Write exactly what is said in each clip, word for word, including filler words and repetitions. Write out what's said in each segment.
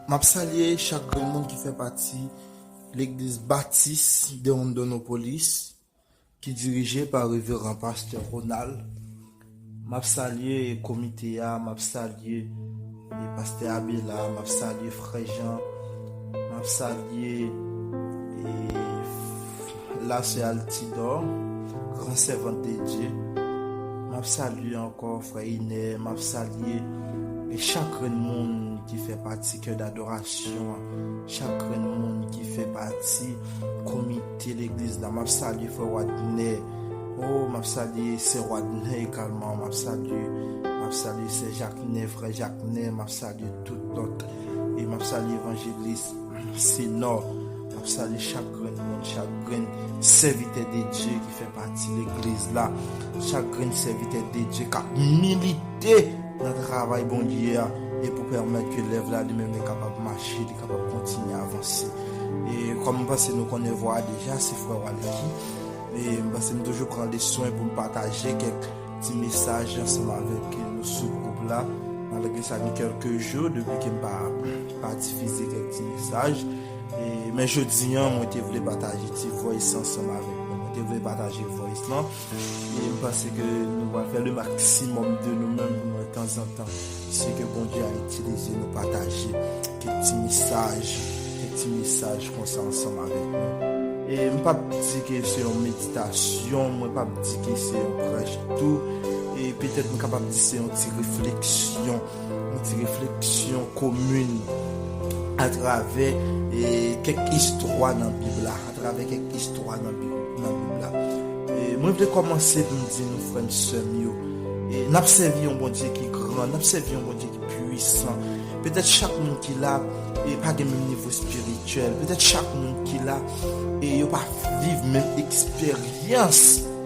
M ap salye chak grenn moun ki fè pati Legliz Batis de Rondonópolis, ki dirije pa Reveran Pastè Ronald. M ap salye komite a, m ap salye e Pastè Abela, m ap salye Frè Jan, m ap salye e la sè Altidor, gran sèvant de Dye. M ap salye ankò Frè Iner, m ap salye e chak grenn moun ki fè pati kè dadorasyon an, chak grenn moun ki fè pati komite legliz la. M ap salye Frè Wadner. Oh, m ap salye Sè Wadner egalman. M ap salye, m ap salye Sè Jakner, Frè Jakner. M ap salye tout lòt. E m ap salye Evanjelis Senò. M ap salye chak grenn moun, chak grenn sèvitè de Dye ki fè pati legliz la, chak grenn sèvitè de Dye k ap milite nan travay Bondye a, e pou pèmèt ke lèv la li menm li kapab mache, li kapab kontinye avanse. E kòm m panse nou konnen vwa a deja, se frè Waleki. E m panse m toujou pran le swen pou m pataje kèk ti mesaj ansanm avèk nou sou gwoup la. Malgre sa gen kèlke jou depi ke m pa, pa difize kèk ti mesaj. E, men jodi a, mwen te vle pataje ti voice ansanm avèk nou. Mwen te vle pataje voice lan. E m panse ke nou va fè le maksimòm de nou menm pou nou tanzantan. Se ke Bondye a itilize nou pataje kèk ti mesaj, kèk ti mesaj konsa ansanm avèk nou. E m p ap di ke se yon meditasyon, mwen p ap di ke se yon prèch tou. E petèt m kapab di se yon ti refleksyon, yon ti refleksyon komin atravè e, kèk istwa nan Bib la, atravè kèk istwa nan Bib, nan Bib la. E, mwen vle kòmanse pou m di nou, frè m, sè m yo, e, n ap sèvi yon Bondye ki gran, n ap sèvi yon Bondye ki pwisan. Petèt chak moun ki la, e, pa gen menm nivo espirityèl. Petèt chak moun ki la, e, yo pa viv menm eksperyans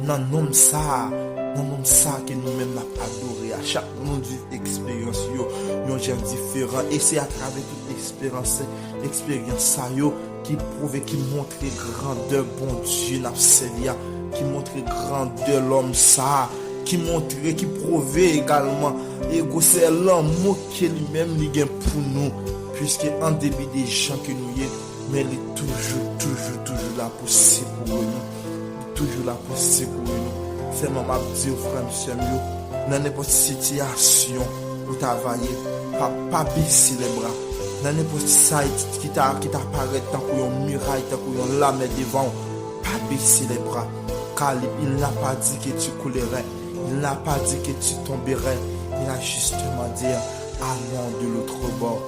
nan nonm sa a, nan nonm sa a ke nou menm n ap adore a. Chak moun viv eksperyans yo yon jan diferan. E se atravè tout eksperyans, eksperyans sa yo ki pwouve, ki montre grandè Bondye n ap sèvi a, ki montre grandè lòm sa a, ki montre, ki pwouve egalman e gwosè lanmou ke li menm li gen pou nou, piske an depi de jan ke nou ye, men li toujou, toujou, toujou la pou sekoure nou. Li toujou la pou sekoure nou. Sèlman m ap di w, frè m, sè m yo, nan nenpòt sitiyasyon ou ta va ye, pa, pa bese lè bra. Nan nenpòt sa ki ta, ki ta parèt tankou yon miray, tankou yon lamè devan w, pa bese lè bra. Car il n'a pas dit que tu coulerais, il n'a pas dit que tu tomberais, il a justement dit, allons de l'autre bord.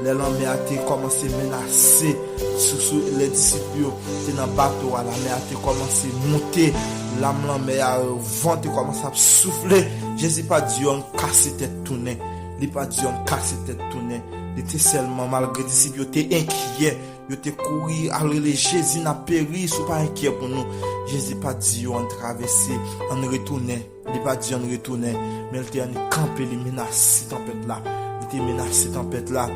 Lè lanmè a te kòmanse menase, sou, sou, lè disip yo te nan bato a, lanmè a te kòmanse moute, lam lanmè a, van te kòmanse ap soufle. Jezi pa di yo ann kase tèt tounen. Li pa di yo ann kase tèt tounen. Li te sèlman, malgre disip yo te enkyè, yo te kouri al rele Jezi, n ap peri, si w pa enkyè pou nou. Jezi pa di yo ann travèse, ann retounen. Li pa di ann retounen, men l te ann kanpe, li menase tanpèt la. Li te menase tanpèt la,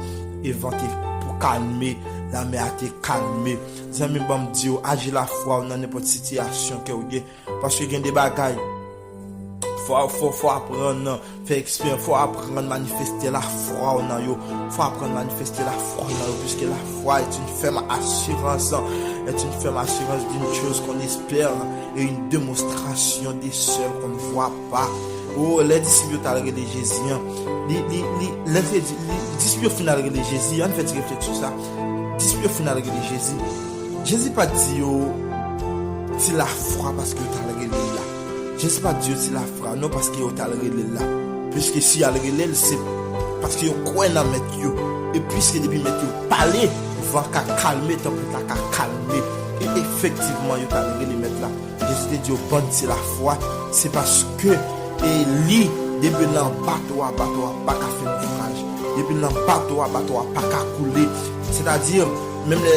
e van te pou kalme, lamè a te kalme. Zanmi, ban m di w, aji lafwa w nan nenpòt sitiyasyon ke w ye. Paske gen de bagay, fò, fò, fò aprann fè eksperyans, fò aprann manifeste lafwa w nan yo. Fò aprann manifeste lafwa w nan yo, puisque la foi est une ferme assurance, est une ferme assurance d'une chose qu'on espère et une démonstration de celle qu'on ne voit pa. O, lè disip yo t al rele Jezi an, li, li, li, lè se di, li, disip yo fin al rele Jezi, ann fè ti refleksyon sa. Disip yo fin al rele Jezi. Jezi pa t di yo ti lafwa paske yo t al rele l la. Jezi pa t di yo ti lafwa non paske yo t al rele l la. Piske si y al rele l, se paske yo kwè nan mèt yo. E piske depi mèt yo pale, van ka kalme, tanpèt la ka kalme. E efektivman, yo t al rele mèt la. Jezi te di yo, bann ti lafwa, se paske e li, depi l nan bato a, bato a pa ka fè naufrage. Depi l nan bato a, bato a pa ka koule. Sètadi, menm lè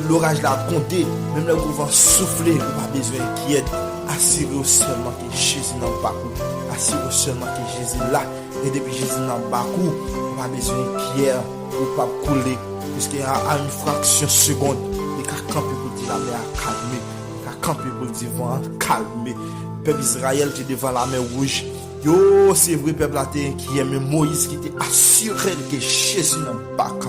loraj la gronde, menm lè gwo van soufle, ou pa bezwen enkyèt. Asire w sèlman ke Jezi nan bak ou. Asire w sèlman ke Jezi la. E depi Jezi nan bak ou, ou pa bezwen enkyè, ou p ap koule. Piske a, a yon fraksyon segonn, li ka kanpe pou di lamè a kalme. Li ka kanpe pou di van an kalme. Pèp Izrayèl te devan lamè wouj. Yo, se vre, pèp la te enkyè, men Moyiz ki te asire l ke Jezi nan bak,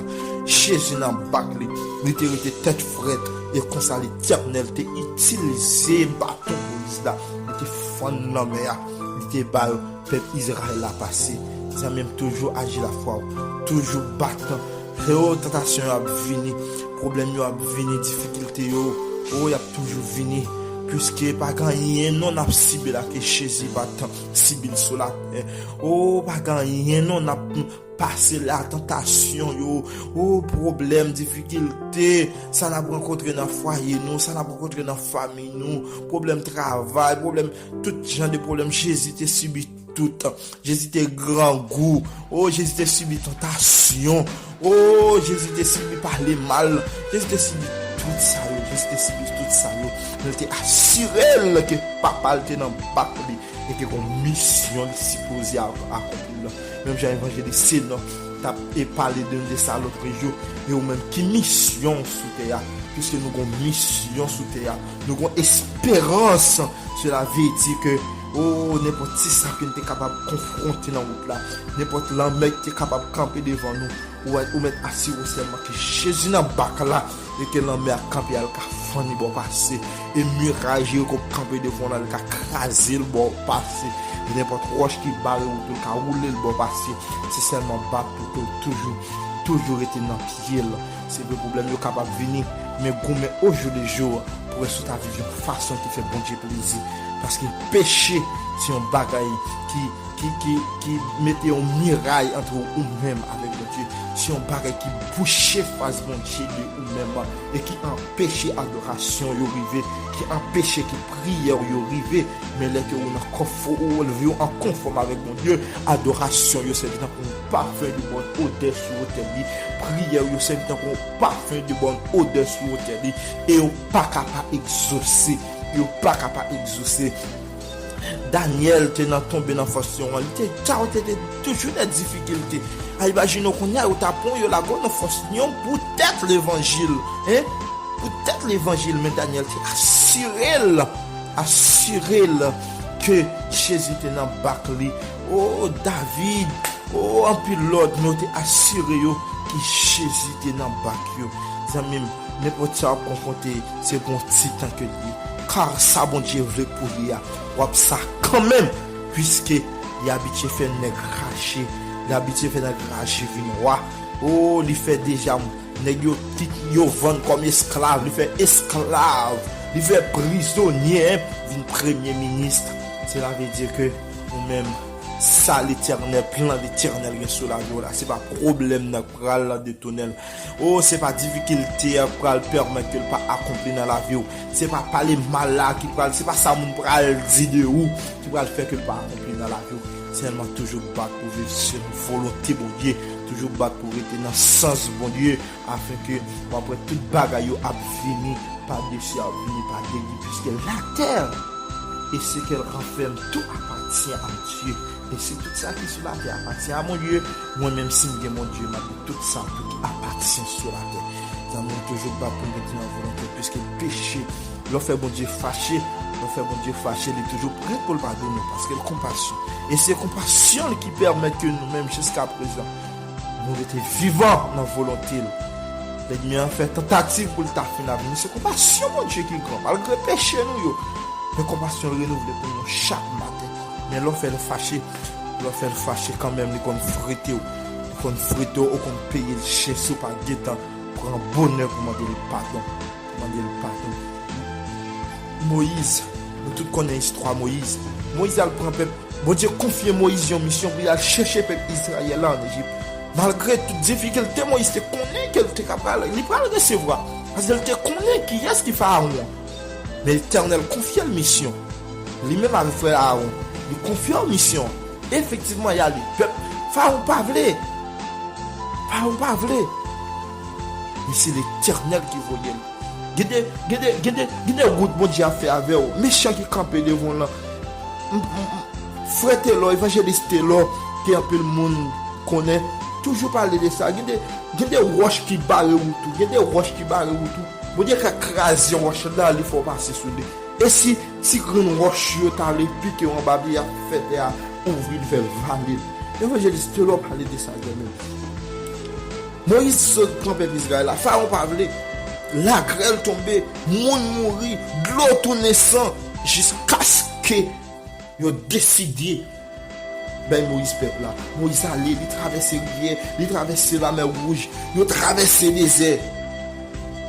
Jezi nan bak li, li te rete tèt frèt, e konsa Letènèl te itilize baton Moyiz la, li te fann lanmè a, li te ba yo pèp Izrayèl la pase. Zanmi m, toujou aji lafwa w, toujou bat. Yo, tantasyon yo ap vini, pwoblèm yo ap vini, difikilte yo, o, y ap toujou vini. Piske pa gen anyen non n ap sibi la ke Jezi pa t sibi l sou latè. O, pa gen anyen non n ap pase la, tantasyon yo, o, pwoblèm, difikilte, sa n ap rankontre nan fwaye nou, sa n ap rankontre nan fanmi nou, pwoblèm travay, pwoblèm, tout jan de pwoblèm, Jezi te sibi tout. Jezi te grangou. O, Jezi te sibi tantasyon. O, Jezi te sibi pale mal. Jezi te sibi tout sa yo. Jezi te sibi tout sa yo. Men l te asire l ke papa l te nan bak li e ke gon misyon li sipoze a-, akonpli la. Menm jan evanjelis Seno t ap e pale de, de sa lòt jou, e ou menm ki misyon w sou tè a? Piske nou gon misyon sou tè a, nou gon esperans. Sela vle di ke, o, nenpòt ti sa ke n te kapab konfwonte nan wout la, nenpòt lanmè ki te kapab kanpe devan nou, ou, ou mèt asire w sèlman ke Jezi nan bak la, e ke lanmè a kanpe a, l ka fann li ba w pase, e miray Jeriko k kanpe devan w la, l ka kraze l ba w pase, e nenpòt wòch ki bare wout ou, l ka woule l ba w pase. Se sèlman bat pou ke w toujou, toujou rete nan pye l. Se vre, pwoblèm yo kapab vini, men goumen ojou le jou pou wè si w ta viv yon fason ki fè Bondye plezi. Paske peche se yon bagay ki, ki, ki, ki mete yon miray ant ou menm avèk Bondye. Se yon bagay ki bouche fas Bondye de ou menm e ki anpeche adorasyon yo rive, ki anpeche ke priyè w yo rive. Men lè ke ou nan konfò-, ou leve w an konfòm avèk Bondye, adorasyon yo sèvi tankou yon pafen de bòn odè sou otèl li, priyè yo sèvi tankou yon pafen de bòn odè sou otèl li, e yo pa ka pa egzose, yo pa ka pa egzose. Danyèl te nan tonbe nan fòs lyon an, li te, tchao, te, te toujou nan difikilte. A, imajine w kounye a, yo ta pran w, yo lage w nan fòs lyon poutèt levanjil, en? Poutèt levanjil, men Danyèl te asire l, asire l ke Jezi te nan bak li. O, David, o, anpil lòt, men yo te asire yo ke Jezi te nan bak yo. Zanmi m, nenpòt sa w ap konfwonte, se pou yon ti tan ke l ye. Kar sa Bondye vle pou li a, w ap sa kanmenm, piske li abitye fè nèg raje, li abitye fè nèg raje vin wa. O, li fè deja nèg yo, yo vann kòm esklav, li fè esklav, li fè prizonye, en, vin premye minis. Sela vle di ke ou menm, sa Letènèl, plan Letènèl gen sou lavi w la, se pa pwoblèm nan k pral detounen l. O, se pa difikilte a k pral pèmèt ke l pa akonpli nan lavi w. Se pa pale mal la ki pral, se pa sa moun pral di de ou ki pral fè ke l pa akonpli nan lavi w. Sèlman toujou bat pou viv selon volonte Bondye, toujou bat pou rete nan sans Bondye, afin ke w ap wè tout bagay yo ap vini pa desi, ap vini pa degi, puisque la terre et ce qu'elle renferme, tout appartient à Dieu. E si tout sa ki sou latè apatyen a Bondye, mwen menm, si m gen Bondye, m ap gen tout sa tou ki apatyen sou latè. Zanmi, nou toujou bat pou n rete nan volonte, piske peche, lè w fè Bondye fache, lè w fè Bondye fache, li toujou prè pou l padone w, paske l konpasyon. E se konpasyon li ki pèmèt ke nou menm, jiska prezan, nou rete vivan nan volonte l. Lènmi an fè tantativ pou l ta fin avè nou. Se konpasyon Bondye ki gran, malgre peche nou yo. Men konpasyon l renouvle pou nou chak maten. Men lè w fè l fache, lè w fè l fache kanmenm, li konn frite w. Li konn frite w, ou konn peye l chè si w pa gentan pran bonè pou mande l padon. Pou mande l padon. Moyiz, nou tout konnen istwa Moyiz. Moyiz al pran pèp, Bondye konfye Moyiz yon misyon pou l al chèche pèp Izrayèl la ann Ejip. Malgre tout difikilte, Moyiz te konnen ke l te ka pral, li pral resevwa. Paske l te konnen kiyès ki Farawon an. Men Letènèl konfye l misyon. Li menm avèk frè Arawon, li konfye l misyon. Efektivman, y ale. Pèp, Farawon pa vle. Farawon pa vle. Men se Letènèl ki voye l. Gen de, gen de, gen de, gen de wout Bondye ap fè avè w. Mechan ki kanpe devan w lan. M, m, m, Frè Telò, Evanjelis Telò, ke anpil moun konnen, toujou pale de sa. Gen de, gen de wòch ki bare wout ou. Gen de wòch ki bare wout ou. Bondye ka kraze wòch la, li fè w pase sou li. E si ti grenn wòch yo ta vle pike w anba pye, y ap fè tè a kouvri l, fè l vale l. Evanjelis Telor pale de sa kanmenm. Moyiz sot pran pèp Izrayèl la, Farawon pa vle. Lagrèl tonbe, moun mouri, dlo tounen san, jiskaske yo deside bay Moyiz pèp la. Moyiz ale, li travèse rivyè, li travèse Lamè Wouj, yo travèse dezè.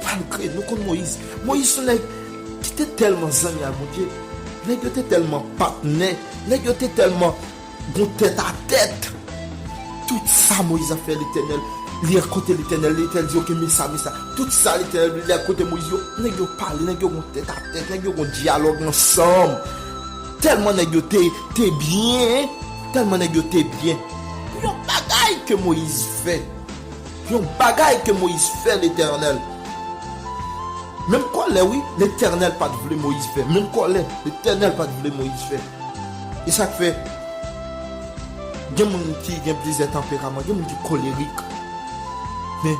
Malgre nou konn Moyiz, Moyiz se yon nèg ki te tèlman zanmi ak Bondye, nèg yo te tèlman patnè, nèg yo te tèlman gon tèt a tèt. Tout sa Moyiz ap fè Letènèl, li al kote Letènèl, Letènèl di, "Oke, men sa, men sa." Tout sa Letènèl, li al kote Moyiz, yo, nèg yo pale, nèg yo gon tèt a tèt, nèg yo gon dyalòg ansanm. Tèlman nèg yo te, te byen, tèlman nèg yo te byen. Yon bagay ke Moyiz fè, yon bagay ke Moyiz fè Letènèl. Menm kòlè, wi, Letènèl pa t vle Moyiz fè. Menm kòlè, Letènèl pa t vle Moyiz fè. E sa k fè, gen moun ki gen plizyè tanperaman, gen moun ki kolerik. Men,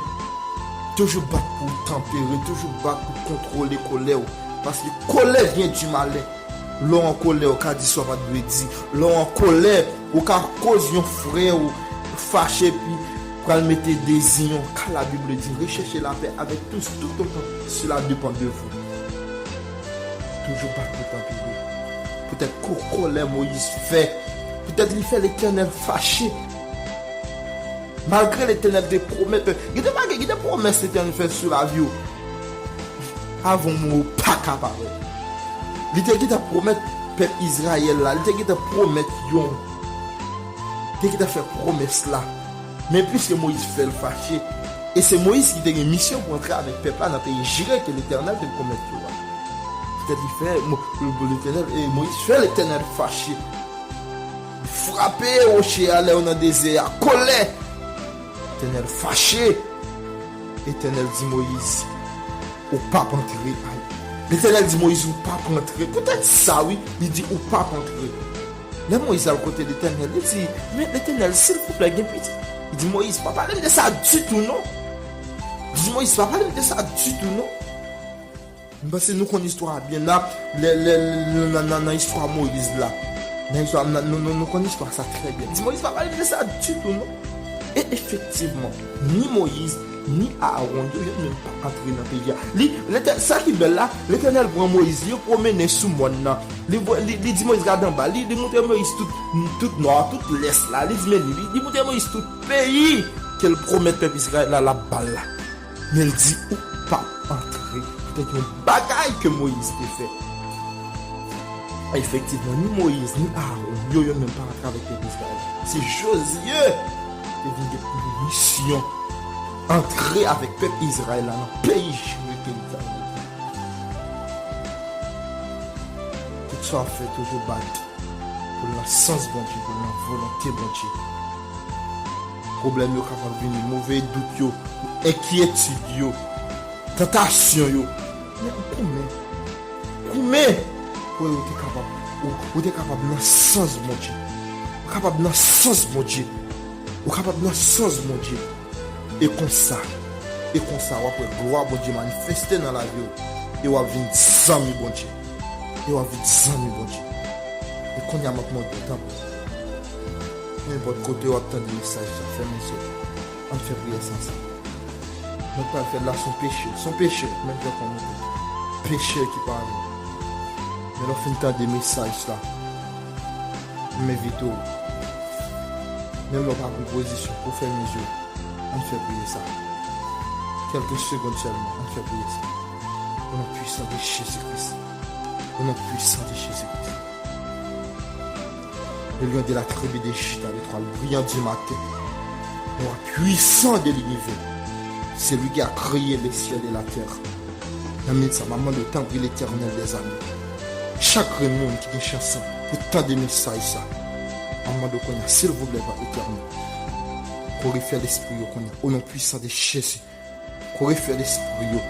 toujou bat pou w tanpere, toujou bat pou w kontwole kòlè w. Paske kòlè vyen di malè. Lè w an kòlè, ou ka di sa w pa t dwe di. Lè w an kòlè, ou ka koz yon frè ou fache epi pral mete dezi yon ka. La Bible dit, recherchez la paix avec tous, tout autant cela dépend de vous. Toujou pa kontan pou li. Poutèt ko-, kòlè Moyiz fè. Poutèt li fè Letènèl fache. Malgre Letènèl te pwomèt, gen de bagay, gen de pwomès Letènèl fè sou lavi w. Avan w mouri, ou pa ka parèt. Li te gentan pwomèt pèp Izrayèl la, li te gentan pwomèt yon, te gentan fè pwomès la. Men piske Moyiz fè l fache, e se Moyiz ki te gen misyon pou antre avèk pèp la nan peyi jire ke Letènèl te pwomèt yo a. Poutèt li fè, Mo-, Letènèl, e Moyiz fè Letènèl fache. Frape woche a lè yo nan dezè a, kòlè. Letènèl fache. Letènèl di Moyiz, "Ou p ap antre." Letènèl di Moyiz, "Ou p ap antre." Poutèt sa, wi, li di, "Ou p ap antre." Lè Moyiz al kote Letènèl, li di, "Men Letènèl, silvouplè, gen piti." Li di, "Moyiz, pa pale m de sa ditou, non." Li di, "Moyiz, pa pale m de sa ditou, non." M panse nou konn istwa a byen. N ap, lè, lè, lè, nan, nan, nan istwa Moyiz la. Nan istwa, nan, nou, nou, nou konn istwa sa trè byen. Li di, "Moyiz pa pale de sa ditou, non." E efektivman, ni Moyiz, ni Aawon, yo, yo menm pa antre nan peyi a. Li, Letè-, sa ki bèl la, Letènèl pran Moyiz, yo pwomennen sou mòn nan. Li, vo-, li, li di Moyiz, "Gade anba." Li, li moutre Moyiz tout, tout nò, tout lès la. Li di, "Men li." Li, li moutre Moyiz tout peyi ke l pwomèt pèp Izrayèl la, l ap ba l la. Men l di, "Ou p ap antre." Poutèt yon bagay ke Moyiz te fè. Efektivman, ni Moyiz, ni Aawon, yo, yo menm pa antre avèk pèp Izrayèl. Se Jozye te vin gen pou misyon antre avèk pèp Izrayèl la nan peyi jire ke li t ap. Tout sa w ap fè, toujou bat pou l nan sans Bondye, pou l nan volonte Bondye. Pwoblèm yo kapab vini, move dout yo, enkyetid yo, tantasyon yo. Men ou goumen, goumen pou ou te kapab, ou, ou te kapab nan sans Bondye. Ou kapab nan sans Bondye. Ou kapab nan sans Bondye. E konsa, e konsa, w ap wè glwa Bondye manifeste nan lavi w. E w ap vin zanmi Bondye. E w ap vin zanmi Bondye. E kounye a, m ap mande w, tanpri. Nenpòt kote w ap tande mesaj sa, fèmen zye w. Ann fè priyè sa ansanm. Mwen pral fè l la, se yon peche. Se yon peche, menm jan kon nou tout. Peche ki pale. Men lè w fin tande mesaj sa, m envite w. Menm lè w pa pran pozisyon, pou fèmen zye w. Ann fè priyè sa. Kèlke segonn sèlman, ann fè priyè sa. O non pwisan de Jezi Kris. O non pwisan de Jezi Kris. Le lion de la tribu de Juda, l'étoile brillante du matin, le roi puissant de l'univers, celui qui a créé les cieux et la terre. Nan minit sa, m ap mande w, tanpri, Letènèl dèzame, chak grenn moun ki gen chans pou tande mesaj sa, m ap mande w kounye a, silvouplè, Papa Etènèl, korije lespri yo kounye a, o non pwisan de Jezi. Korije lespri yo.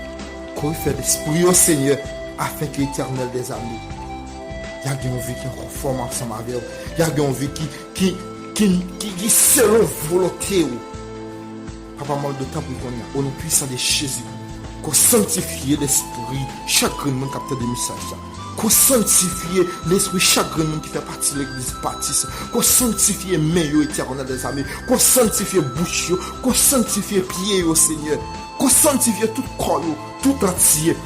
Korije lespri yo, Senyè, afenke Letènèl dèzame, y a gen yon vi ki an konfòm ansanm avè w. Y a gen yon vi ki, ki, ki, ki, ki selon volonte w. Papa, m ap mande w, tanpri, kounye a, o non pwisan de Jezi. Ke w sanntifye lespri chak grenn moun k ap tande mesaj sa. Ke w sanntifye lespri chak grenn moun ki fè pati legliz batis. Ke w sanntifye men yo, Etènèl dèzame. Ke w sanntifye bouch yo. Ke w sanntifye pye yo, Senyè. Ke w sanntifye tout kò yo, tout antye.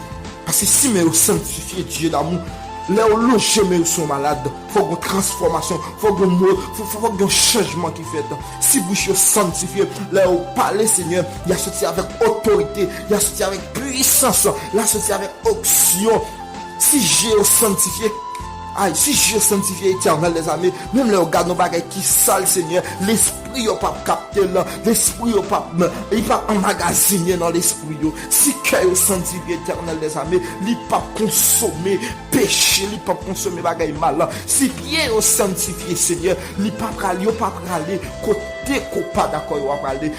Paske si men yo sanntifye, Dye damou, lè yo lonje men yo sou yon malad, fò gen yon transfòmasyon, fò gen yon mo, fò, fò, fò gen yon chanjman ki fèt. Si bouch yo sanntifye, lè yo pale, Senyè, y a soti avèk otorite, y a soti avèk pwisans, y a soti avèk onksyon. Si je yo sanntifye, ay, si je yo sanntifye, Etènèl dèzame, menm lè yo gade yon bagay ki sal, Senyè, lespri yo p ap kapte l, lespri yo p ap, li p ap anmagazinen nan lespri yo. Si kè yo sanntifye, Etènèl dèzame, li p ap konsome peche, li p ap konsome bagay mal. Si pye yo sanntifye, Senyè, li p ap prale, yo p ap prale kote ke w pa dakò yo ap prale.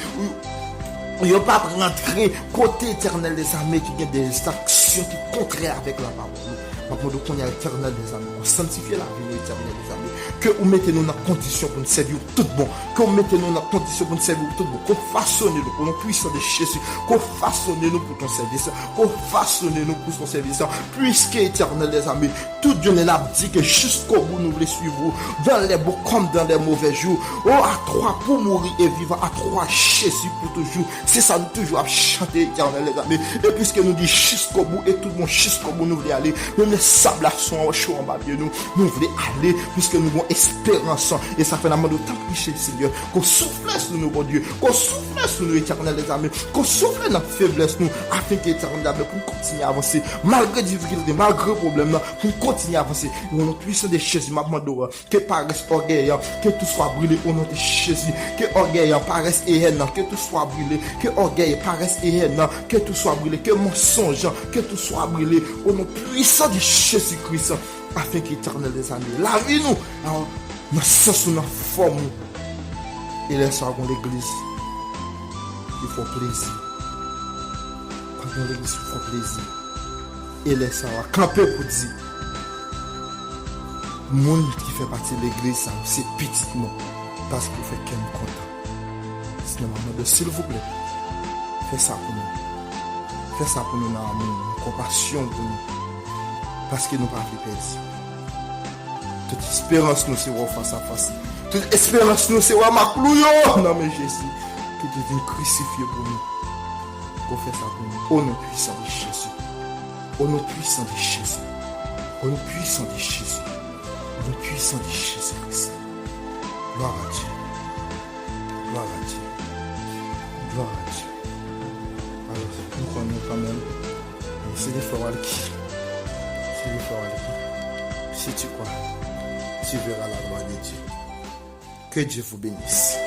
Yo p ap rantre kote, Etènèl dèzame, ki gen de aksyon ki kontrè avèk lapawòl ou. M ap mande w kounye a, Etènèl dèzame, pou w sanntifye lavi nou, Etènèl dèzame. Ke ou mete nou nan kondisyon pou n sèvi w tout bon. Ke ou mete nou nan kondisyon pou n sèvi w tout bon. Ke w fasonnen nou pou non pwisan de Jezi. Ke w fasonnen nou pou ton sèvis. Ke w fasonnen nou pou ton sèvis. Puiske, Etènèl dèzame, tout jounen n ap di ke jusqu'au bout nou vle suiv ou, dans les bons comme dans les mauvais jours. Oh, à toi pour mourir et vivre, à toi Jésus pour toujours. Se sa nou toujou ap chante, Etènèl dèzame. E piske nou di jusqu'au bout, e tout bon jusqu'au bout nou vle ale. Menm lè sab la sou cho anba pye nou, nou vle ale, piske nou gon esperans. E sa fè n ap mande w, tanpri, Senyè, ke w soufle sou nou, Bondye, ke w soufle sou nou, Etènèl dèzame, ke w soufle nan feblès nou, afenke, Etènèl dèzame, pou n kontinye avanse, malgre difikilte, malgre pwoblèm nan, pou n kontinye avanse. O non pwisan de Jezi, m ap mande w, ke parès, ògèy an, ke tout swa brile, o non de Jezi. Ke ògèy an, parès e hèn nan, ke tout swa brile. Ke ògèy, parès e hèn nan, ke tout swa brile. Ke mansonj an, ke tout swa brile, o non pwisan de Jezi Kris, afenke, Etènèl dèzame, lavi nou, nan, nan sans ou, nan fòm ou. E lè sa a, gon legliz ki fè w plezi. Gon legliz ki fè w plezi. E lè sa a, kanpe pou di, moun ki fè pati legliz sa yo, se pitit mwen, paske w fè kè m kontan. Senyè, m ap mande w, silvouplè, fè sa pou nou. Fè sa pou nou nan amou, nan konpasyon pou nou. Paske nou pa vle pèdi. Tout esperans nou se wè w fas a fas. Tout esperans nou se wè maklou yo nan men Jezi, ki te vin krisifye pou nou. Ke w fè sa pou nou. O non pwisan de Jezi. O non pwisan de Jezi. O non pwisan de Jezi. O non pwisan de Jezi Kris. Glwa a Dye. Glwa a Dye. Glwa a Dye. Alò, nou konnen kanmenm, se de fwa w al ki, se de fwa w al ki, si tu crois, tu verras la gloire de Dieu. Que Dieu vous bénisse.